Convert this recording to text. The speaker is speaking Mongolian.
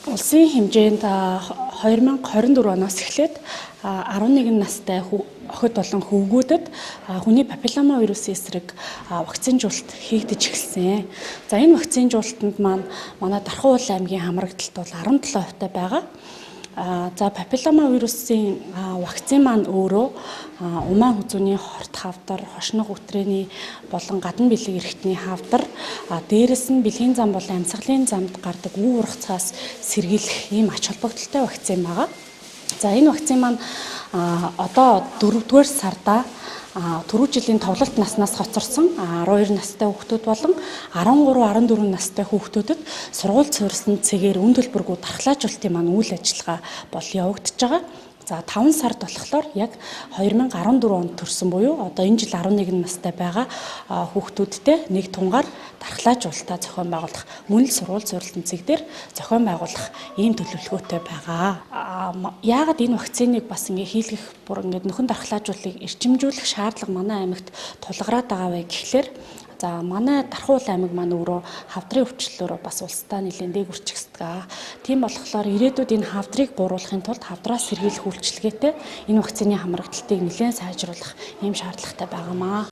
Улсын хэмжээнд 2024 оноос эхлээд 11 настай охид болон хөвгүүдэд хүний папиллома вирусын эсрэг вакцинжуулалт хийгдэж эхэлсэн. За, энэ вакцинжуулалтанд маань манай Дархан уул аймгийн хамрагдалт бол 17% байгаа. За, папиллома вирусын вакцин маань өөрөө умайн хүзүүний хорт хавдар, хошног үтрээний болон гадна бэлэг эрхтний хавдар, дээрэс нь бэлгийн зам болон амьсгалын замд гардаг үү ургацаас сэргийлэх ийм ач холбогдолтой вакцин байгаа. За, энэ вакцин маань одоо 4-р сарда түрүү жилийн товлолт наснаас хоцорсон 12 настай хүүхдүүд болон 13, 14 настай хүүхдүүдэд сургууль суурилсан цэгээр үн төлбөргүй дархлаажуулалтын маань үйл ажиллагаа бол явагдаж байгаа. За, 5 сард болохоор яг 2014 онд төрсэн буюу одоо энэ жил 11 настай байгаа хүүхдүүдтэй нэг тунгаар дархлаажуулалтаа зохион байгуулах, мөн л сургууль суурилсан цэг дээр зохион байгуулах ийм төлөвлөгөөтэй байгаа. Яагаад энэ вакциныг бас ингээ хийлгэх, бүр ингээд нөхөн дархлаажуулалтыг эрчимжүүлэх шаардлага манай аймагт тулгараад байгаа вэ гэхлээр, за, манай Дархан уул аймаг маань өөрөө хавдрын өвчлөлөөрөө бас улсдаа нэлээд дээгүрчихсдэг. Тийм болохоор ирээдүйд энэ хавдрыг бууруулахын тулд хавдраас сэргийлэх үйлчилгээтэй энэ вакцины хамрагдалтыг нэлээд сайжруулах ийм шаардлагатай байгаамаа.